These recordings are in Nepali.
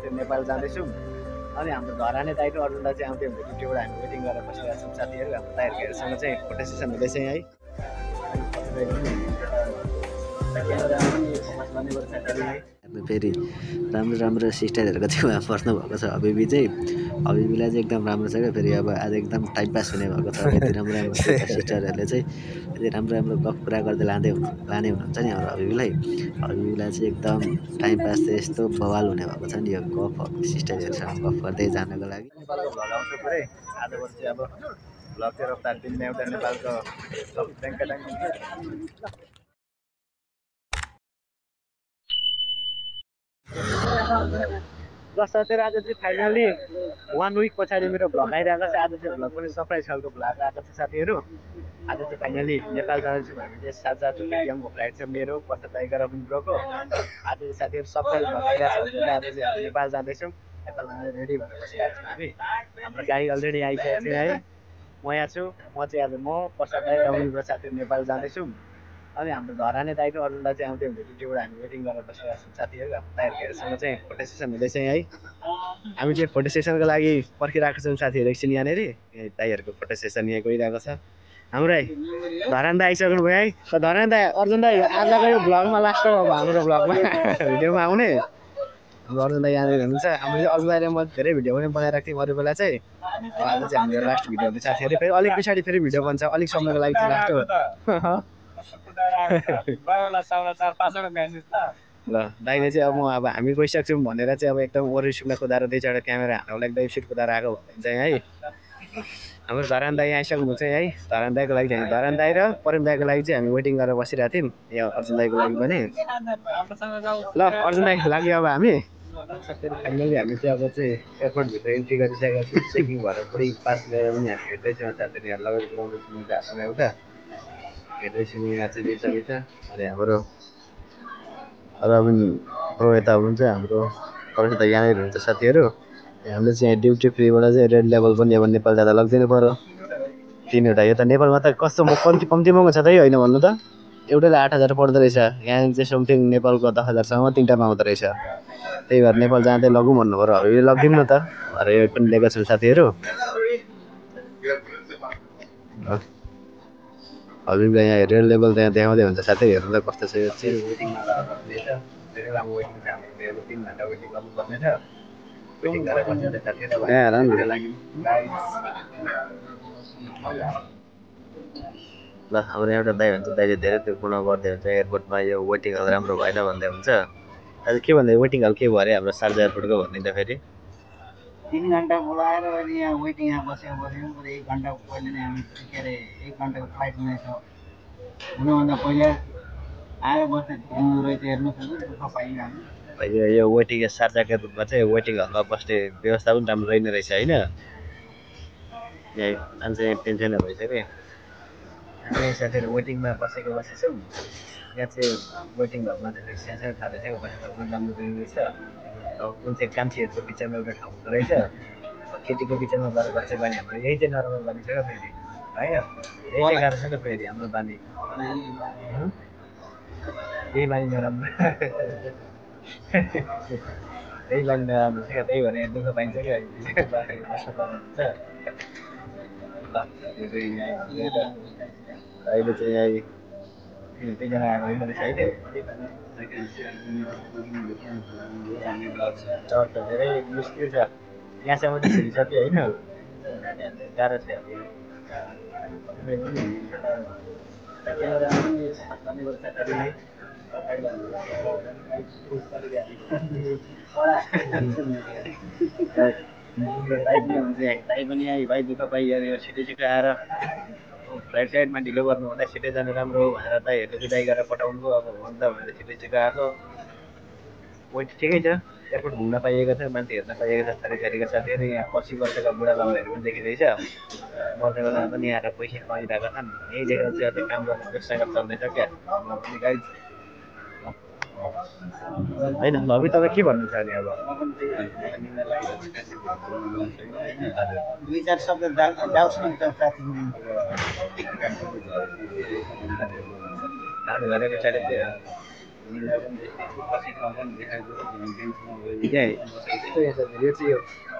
साथीहरू नेपाल जाँदैछौँ। अनि हाम्रो धराने दाइ र अर्जुन दाइ चाहिँ आउँदै हुन्छ ड्युटीबाट हामी वेटिङ गरेर बसिरहेको छौँ साथीहरू। हाम्रो दाइहरूसँग चाहिँ फोटो सेसन हुँदैछ है। फेरि राम्रो राम्रो सिस्टरहरूको चाहिँ उहाँ पर्नु भएको छ हबिबी चाहिँ। हबिबीलाई चाहिँ एकदम राम्रो छ क्या। फेरि अब आज एकदम टाइम पास हुने भएको छ। यति राम्रो राम्रो सिस्टरहरूले चाहिँ यति राम्रो राम्रो गफ कुरा गर्दै लाने हुनुहुन्छ नि हाम्रो हबिबीलाई। हबिबीलाई चाहिँ एकदम टाइम पास चाहिँ यस्तो बवाल हुने भएको छ नि यो गफ सिस्टरहरूसँग गफ गर्दै जानको लागि। नेपालको भ्लग आउँछ पुरै आजबाट चाहिँ अब भ्लग चाहिँ रफ्तार दिनमा एउटा नेपालको ल साथीहरू आज चाहिँ फाइनली 1 विक पछाडि मेरो भ्लग आइरहेको छ। आज चाहिँ भ्लग पनि सरप्राइज खालको भ्लग आएको छ साथीहरू। आज चाहिँ फाइनली नेपाल जाँदैछु भने चाहिँ 7 पेटिएमको फ्लाइट छ मेरो, पर्छ टाइगर अबिन ब्रोको। आज चाहिँ साथीहरू सरप्राइज भ्लग आइरहेको छ। आज चाहिँ हामी नेपाल जाँदैछौँ। नेपाल जाँदा रेडी भएर बसिरहेको छौँ हामी। हाम्रो गाडी अलरेडी आइसकेको छ है। म यहाँ छु। म चाहिँ आज पर्छ टाइगर अबिन ब्रो साथीहरू नेपाल जाँदैछौँ। अनि हाम्रो धराने दाइ र अर्जुन दाइ चाहिँ आउँदै हुन्छ ड्युटीबाट हामी वेटिङ गरेर बसिरहेको छौँ साथीहरू। हाम्रो दाइहरूसँग चाहिँ फोटो सेसन हुँदैछ है। हामी चाहिँ फोटो सेसनको लागि पर्खिरहेको छौँ साथीहरू एकछिन यहाँनिर। दाइहरूको फोटो सेसन यहाँ गइरहेको छ। हाम्रो है धरान दाइ आइसक्नु भयो है। धरान दाइ अर्जुन दाइ आजको यो भ्लगमा लास्ट हो अब हाम्रो भ्लगमा भिडियोमा आउने। हाम्रो अर्जुन दाइ यहाँनिर हुनुहुन्छ। हाम्रो अर्जुन दाइले म धेरै भिडियो पनि बनाइरहेको थिएँ अरू बेला चाहिँ। आज चाहिँ हाम्रो लास्ट भिडियो हुन्छ साथीहरू। फेरि अलिक पछाडि फेरि भिडियो बन्छ अलिक समयको लागि चाहिँ लास्ट हो। ल दाइले चाहिँ अब हामी गइसक्छौँ भनेर चाहिँ अब एकदम ओरिसिमलाई कुदाएर 2-4 क्यामेरा हाल्नुको लागि एकसिट कुदाएर आएको चाहिँ है। हाम्रो धरान दाइ आइसक्नु चाहिँ है। धरान दाइको लागि चाहिँ धरान दाइ र प्रेम दाइको लागि चाहिँ हामी वेटिङ गरेर बसिरहेको थियौँ। यो अर्जुन दाइको लागि पनि ल अर्जुन दाइ लाग्यो अब हामी फाइनली हामी चाहिँ अब चाहिँ एयरपोर्टभित्र इन्ट्री गरिसकेको छौँ। चेकिङ भएर पुरै पास गरेर पनि हामी हेर्दैछौँ साथीहरू। लगाएको एउटा हेर्दैछौँ यहाँ चाहिँ बिच अनि हाम्रो अरबिन प्रो यता हुनुहुन्छ। हाम्रो कलेज त यहाँनिर हुन्छ साथीहरू। हामीले चाहिँ ड्युटी फ्रीबाट चाहिँ रेड लेभल पनि अब नेपाल जाँदा लगिदिनु पऱ्यो 3वटा। यो त नेपालमा त कस्तो कम्ती महँगो छ त होइन भन्नु त। एउटैले 8,000 पर्दो रहेछ। यहाँ चाहिँ समथिङ नेपालको 10,000सम्म 3टामा आउँदो रहेछ। त्यही भएर नेपाल जाँदै लगौँ भन्नु पऱ्यो। अब यो लगिदिउँ न त भनेर यो पनि लिएको छौँ साथीहरू। हबिबलाई यहाँ रेड लेभल त्यहाँ देखाउँदै हुन्छ साथै हेर्नु त कस्तो छ यो चाहिँ। धेरै लामो वेटिङ छ हाम्रो। 3 घन्टा वेटिङ गर्नुपर्ने छ। वेटिङ गरेर बसिन्छ साथीहरू। ल हाम्रो एउटा दाइ हुन्छ। दाइले धेरै दुःखमा गर्दै हुन्छ एयरपोर्टमा यो वेटिङहरू राम्रो भएन भन्दै हुन्छ। आज के भन्दै वेटिङहरू के भयो अरे हाम्रो शारजा एयरपोर्टको भन्दै फेरि 3 घन्टा बोलाएर अहिले यहाँ वेटिङ बस्यो 1 घन्टा पहिले नै हामी के अरे 1 घन्टाको फ्लाइटमा छ। हुनुभन्दा पहिले आयो बस्दै घुम्नु रहेछ हेर्नुहोस् न दुःख पाइरहेको। यो वेटिङ शारजाको एयरपोर्टमा चाहिँ वेटिङ हलमा बस्ने व्यवस्था पनि राम्रो रहेन रहेछ होइन। यहाँ मान्छे टेन्सन भइसक्यो। हामी साथीहरू वेटिङमा बसेछौँ। यहाँ चाहिँ वेटिङ हलमा चाहिँ सानो खाँदैछ बसेर राम्रो रहेछ। कुन चाहिँ कान्छीहरूको बिचमा एउटा ठाउँ हुँदो रहेछ। केटीको बिचमा गएर बसेको बानी हाम्रो यही चाहिँ नराम्रो बानी छ क्या फेरि होइन। यही चाहिँ गाह्रो छ नि फेरि हाम्रो बानी। यही बानी नराम्रो त्यही बानी नराम्रो छ क्या। त्यही भएर दुःख पाइन्छ क्या अहिले चाहिँ यहीँ 3जना आएको होइन रहेछ अहिले। चढ त धेरै मुस्किल छ। यहाँसम्म चाहिँ छिरिसक्यो होइन। गाह्रो छ। दाइ पनि यहाँ भाइ दुःख पाइयो छिटो छिटो आएर फ्लाइट साइडमा ढिलो गर्नु हुँदा छिटै जानु राम्रो हो भनेर दाइहरूले बिदाइ गरेर पठाउनु भयो। अब भन्दा भने छिटो छिटो आएको वेट ठिकै छ। एयरपोर्ट घुम्न पाइएको छ मान्छे हेर्न पाइएको छ। थरीका साथीहरू यहाँ 80 वर्षका बुढा बाबुहरू पनि देखिँदैछ। मर्ने बेलामा पनि आएर पैसा कमाइरहेका छन्। यही देखेर चाहिँ अहिले काम गर्ने व्यवसायहरू चल्दैछ क्या होइन। अभि तपाईँ के भन्नु छ नि अब 2-4 शब्द जाओस् न त साथी। काम गरेको छैन त्यो यो चाहिँ यो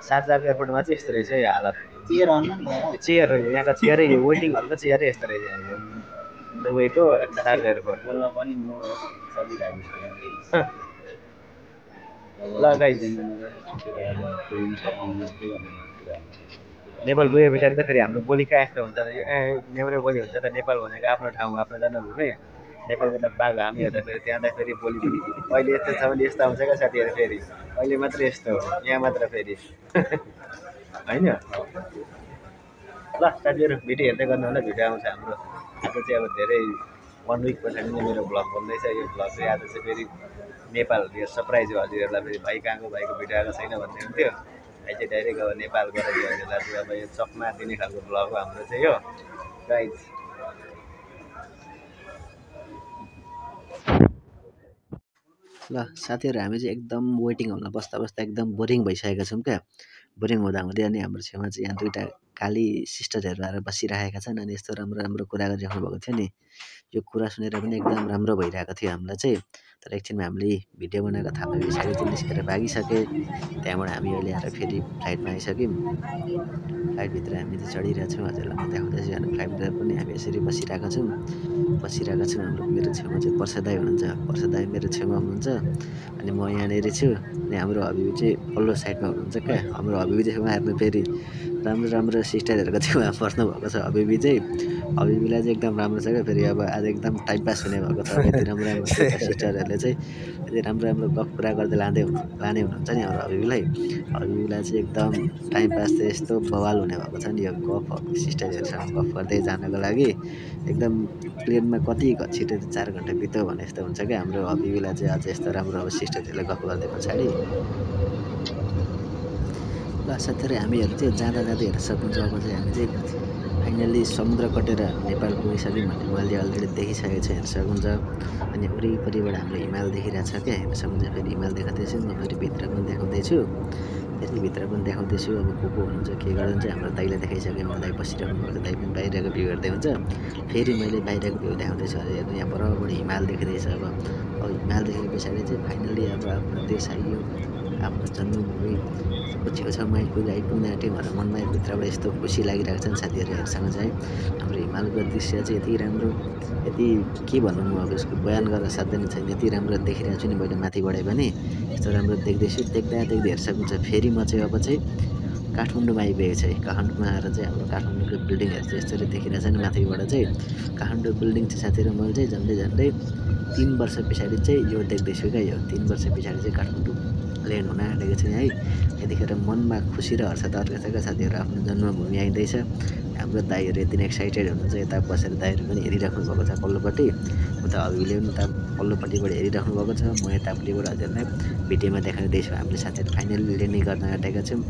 7 एयरपोर्टमा चाहिँ यस्तो रहेछ यो हालत चेयर अन्नु नि चेयर हो यहाँको चेयरै वेटिङ हलको चेयरै यस्तो रहेछ यो दुबईको 7 एयरपोर्ट ल गाइस नेपाल गए पछाडि त फेरि हाम्रो बोली कहाँ यस्तो हुन्छ नेपाली बोली हुन्छ त नेपाल भनेको आफ्नो ठाउँ आफ्नो जनभूमि नेपालको त बाघ हामी हेर्दा फेरि त्यहाँ त फेरि बोली अहिले यस्तो छ भने यस्तो आउँछ क्या साथीहरू फेरि अहिले मात्र यस्तो हो यहाँ मात्र फेरि होइन ल साथीहरू भिडियो हेर्दै गर्नु होला भिडियो आउँछ हाम्रो आज चाहिँ अब धेरै 1 विक पछाडि नै मेरो भ्लग बन्दैछ यो भ्लग चाहिँ आज चाहिँ फेरि नेपाल यो सरप्राइज हो हजुरहरूलाई फेरि भाइ कहाँको भाइको भिडियो आएको छैन भन्ने हुन्थ्यो भाइ चाहिँ डाइरेक्ट अब नेपाल गएर हजुरहरूलाई चाहिँ अब यो चकमा दिने खालको भ्लग हो हाम्रो चाहिँ यो गाइज ल साथीहरू हामी चाहिँ एकदम वेटिङ हलमा बस्दा बस्दा एकदम बोरिङ भइसकेका छौँ क्या बोरिङ हुँदा हुँदै अनि हाम्रो छेउमा चाहिँ यहाँ दुईवटा काली सिस्टरहरू आएर बसिरहेका छन् अनि यस्तो राम्रो राम्रो कुरा गरिराख्नु भएको थियो नि यो कुरा सुनेर पनि एकदम राम्रो भइरहेको थियो हामीलाई चाहिँ तर एकछिनमा हामीले भिडियो बनाएको थाहा पाए पछाडि चाहिँ निस्केर भागिसके त्यहाँबाट हामी अहिले आएर फेरि फ्लाइटमा आइसक्यौँ फ्लाइटभित्र हामी चाहिँ चढिरहेछौँ हजुरलाई म देखाउँदैछु अनि फ्लाइटभित्र पनि हामी यसरी बसिरहेका छौँ हाम्रो मेरो छेउमा चाहिँ पर्सा दाइ हुनुहुन्छ पर्सा दाइ मेरो छेउमा हुनुहुन्छ अनि म यहाँनिर छु अनि हाम्रो हबिबी चाहिँ पल्लो साइडमा हुनुहुन्छ क्या हाम्रो हबिबी छेउमा हेर्नु फेरि राम्रो राम्रो सिस्टरहरूको छेउमा पर्नु भएको छ हबिबी चाहिँ हबिबीलाई चाहिँ एकदम राम्रो छ क्या फेरि अब आज एकदम टाइम पास हुने भएको छ यति राम्रो राम्रो सिस्टरहरूले चाहिँ यति राम्रो राम्रो गफ कुरा गर्दै लाने हुनुहुन्छ नि हाम्रो हबिबीलाई चाहिँ एकदम टाइम पास चाहिँ यस्तो बवाल हुने भएको छ नि यो गफ सिस्टरहरूसँग गफ गर्दै जानको लागि एकदम प्लेनमा कति छिटो 4 घन्टा बित्यो भने यस्तो हुन्छ क्या हाम्रो हबिबीलाई चाहिँ अझ यस्तो राम्रो अब सिस्टरहरूले गफ गर्दै पछाडि ल साथीहरू हामीहरू चाहिँ जाँदा हेर्न सक्नुहुन्छ अब चाहिँ हामी चाहिँ फाइनल्ली समुद्र कटेर नेपाल पुगिसक्यौँ भन्ने मैले अलरेडी देखिसकेको छु हेर्न सक्नुहुन्छ अनि वरिपरिबाट हाम्रो हिमाल देखिरहेको छ क्या हेर्न सक्नुहुन्छ फेरि हिमाल देखाउँदैछु म फेरि भित्र पनि देखाउँदैछु फेरि भित्र पनि देखाउँदैछु अब को हुनुहुन्छ के गर्नुहुन्छ हाम्रो दाइलाई देखाइसकेँ म दाइ बसिराख्नु भएको दाइ पनि बाहिरको भ्यू हेर्दै हुन्छ फेरि मैले बाहिरको भ्यू देखाउँदैछु हेर्नु यहाँ बराबर हिमाल देखिरहेछ अब हिमाल देखेको पछाडि चाहिँ फाइनल्ली अब आफ्नो देश आइयो आफ्नो जन्मभूमिको छेउछाउमा आइपुग्न आँट्यो भनेर मनमा भित्रबाट यस्तो खुसी लागिरहेको छ नि साथीहरू हेर्सँग चाहिँ हाम्रो हिमालको दृश्य चाहिँ यति राम्रो यति के भन्नु म अब यसको बयान गर्न सक्दैन छैन यति राम्रो देखिरहेको छु नि मैले माथिबाट पनि यस्तो राम्रो देख्दैछु देख्दा हेर्न सक्नुहुन्छ फेरि म चाहिँ अब चाहिँ काठमाडौँमा आइपुगेको छ काठमाडौँमा आएर चाहिँ हाम्रो काठमाडौँको बिल्डिङहरू चाहिँ यसरी देखिरहेछ नि माथिबाट चाहिँ काठमाडौँ बिल्डिङ चाहिँ साथीहरू मैले चाहिँ झन्डै 3 वर्ष पछाडि चाहिँ यो देख्दैछु क्या यो 3 वर्ष पछाडि चाहिँ काठमाडौँ ल्यान्ड हुन आँटेको छ है यतिखेर मनमा खुसी र हर्ष तर्केका साथीहरू आफ्नो जन्मभूमि आइँदैछ हाम्रो दाइहरू यति नै एक्साइटेड हुनुहुन्छ यता बसेर दाइहरू पनि हेरिराख्नु भएको छ पल्लोपट्टि उता हबिबीले पनि उता पल्लोपट्टिबाट हेरिराख्नु भएको छ म यतापट्टिबाट हजुरलाई भिडियोमा देखाइदिँदैछु हामीले साथीहरू फाइनली ल्यान्डिङ गर्न आँटेका छौँ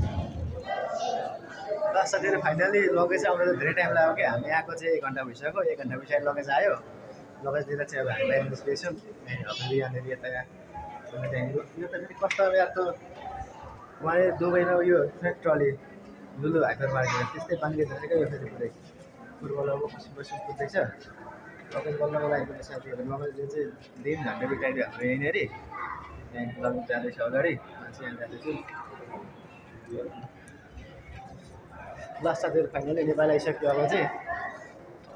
साथीहरू फाइनली लगेज आउनु त धेरै टाइम लाग्यो कि हामी आएको चाहिँ 1 घन्टा भइसक्यो 1 घन्टा पछाडि लगेज आयो लगेज दिँदा चाहिँ अब हामी बाहिर निस्केछौँ हबिबी यहाँनिर यता यो त फेरि कस्तो अब यहाँ त उहाँले दुबईमा यो ट्रली लुलु हाइपर मार्केट त्यस्तै बाङ्गिँदो रहेछ क्या यो फेरि पुरै फुटबल अब बसी कुद्दैछ लगेज बल्लको लागि पनि साथीहरू लगेज चाहिँ 3 घन्टा बिताइदियो हाम्रो यहीँनिर यहाँ लगेज जाँदैछ अगाडि मान्छे यहाँ जाँदैछु ल साथीहरू फाइनली नेपाल आइसक्यो अब चाहिँ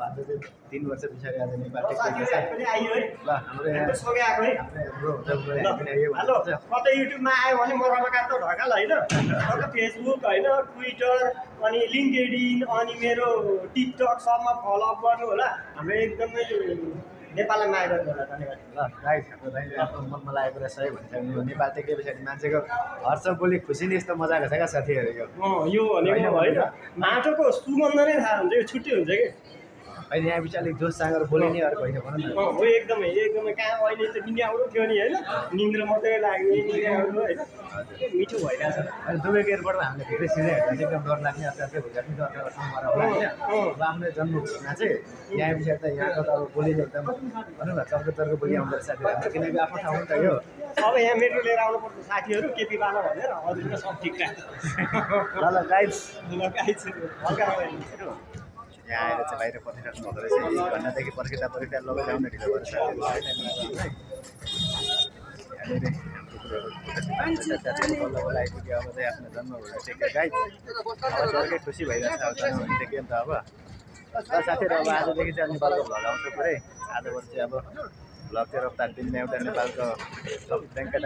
आज चाहिँ 3 वर्ष पछाडि आज नेपाल टेक्दैछ ल हाम्रो कतै युट्युबमा आयो भने म रमाकान्त ढकाल होइन फेसबुक होइन ट्विटर अनि लिङ्कडिन अनि मेरो टिकटक सबमा फलोअप गर्नु होला हाम्रो एकदमै नेपाललाई माया गर्नु होला धन्यवाद ल गाइस हाम्रो दाइले आफ्नो मनमा लागेको कुरा सही भनिसक्नु नेपाल टेके पछाडि मान्छेको हर्ष बोली खुसी नै यस्तो मजाको छ क्या साथीहरू यो भनेको होइन माटोको सुगन्ध नै थाहा हुन्छ यो छुट्टै हुन्छ कि अहिले यहाँ बिचारले जोससँग बोलिने अर्को होइन भनौँ न हो एकदमै कहाँ अहिले त निङ्ग्याउनु थियो नि होइन निन्द्र मात्रै लाग्ने निङ्ग्याउनु होइन मिठो भइरहेछ अहिले दुबईको एयरपोर्टमा हामीले धेरै सिधै हेर्दा चाहिँ एकदम डर लाग्ने अत्याधिक भइरहेको डर ठाउँमा होइन अब आफ्नो जन्मभूमिमा चाहिँ यहाँ पछाडि त यहाँको त अब बोलीले एकदम भनौँ न चर्को बोली आउँदो रहेछ साथीहरू किनकि आफ्नो ठाउँ त यो अब यहाँ मेट्रो लिएर आउनुपर्छ साथीहरू केपी बाला भनेर हजुरको सब ठिकठाक ल गाइस हल्का यहाँ आएर चाहिँ बाहिर पर्खिराख्नु हुँदो रहेछ 1 घन्टादेखि पर्खिँदा लगेज आउन ढिलो भएर धेरै हाम्रो कुरोहरू साथीहरू बल्ल बल्ल आइपुग्यो अब चाहिँ आफ्नो जन्मभूमि टेक्यो गाई अब अर्कै खुसी भइरहेछ अब जन्मभूमि टेक्यो नि त अब ल साथीहरू अब आजदेखि चाहिँ नेपालको भ्लग आउँछ पुरै आजबाट चाहिँ अब भ्लग चाहिँ रफ्तार दिनमा एउटा नेपालको सब ट्याङ्का